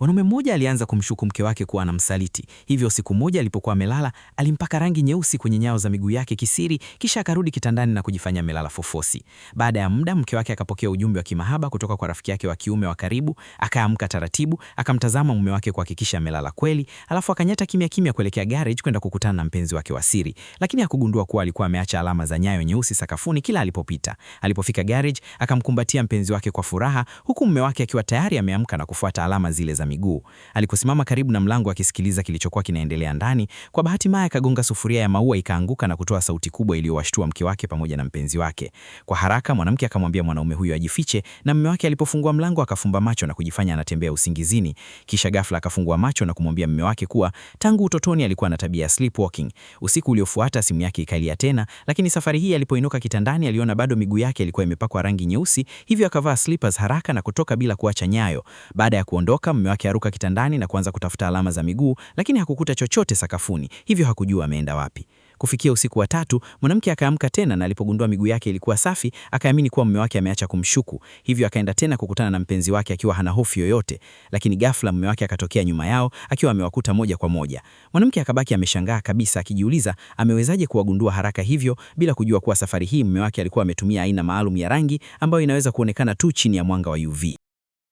Mwanaume mmoja alianza kumshuku mke wake kuwa anamsaliti. Hivyo siku moja alipokuwa amelala, alimpaka rangi nyeusi kwenye nyayo za miguu yake kisiri, kisha akarudi kitandani na kujifanya amelala fofosi. Baada ya muda, mke wake akapokea ujumbe wa kimahaba kutoka kwa rafiki yake wa kiume wa karibu. Akaamka taratibu, akamtazama mume wake kuhakikisha amelala kweli, alafu akanyata kimya kimya kuelekea garage kwenda kukutana na mpenzi wake wa siri, lakini hakugundua kuwa alikuwa ameacha alama za nyayo nyeusi sakafuni kila alipopita. Alipofika garage, akamkumbatia mpenzi wake kwa furaha, huku mume wake akiwa tayari ameamka na kufuata alama zile za miguu. Aliposimama karibu na mlango akisikiliza kilichokuwa kinaendelea ndani, kwa bahati mbaya akagonga sufuria ya maua ikaanguka na kutoa sauti kubwa iliyowashtua mke wake pamoja na mpenzi wake. Kwa haraka mwanamke akamwambia mwanaume huyo ajifiche, na mume wake alipofungua mlango akafumba macho na kujifanya anatembea usingizini. Kisha ghafla akafungua macho na kumwambia mume wake kuwa tangu utotoni alikuwa na tabia ya sleepwalking. Usiku uliofuata simu yake ikalia tena, lakini safari hii alipoinuka kitandani aliona bado miguu yake ilikuwa imepakwa rangi nyeusi, hivyo akavaa slippers haraka na kutoka bila kuacha nyayo. Baada ya kuondoka, mume wake aruka kitandani na kuanza kutafuta alama za miguu, lakini hakukuta chochote sakafuni, hivyo hakujua ameenda wapi. Kufikia usiku wa tatu, mwanamke akaamka tena na alipogundua miguu yake ilikuwa safi, akaamini kuwa mume wake ameacha kumshuku. Hivyo akaenda tena kukutana na mpenzi wake akiwa hana hofu yoyote, lakini ghafla mume wake akatokea nyuma yao akiwa amewakuta moja kwa moja. Mwanamke akabaki ameshangaa kabisa, akijiuliza amewezaje kuwagundua haraka hivyo bila kujua kuwa safari hii mume wake alikuwa ametumia aina maalum ya rangi ambayo inaweza kuonekana tu chini ya mwanga wa UV.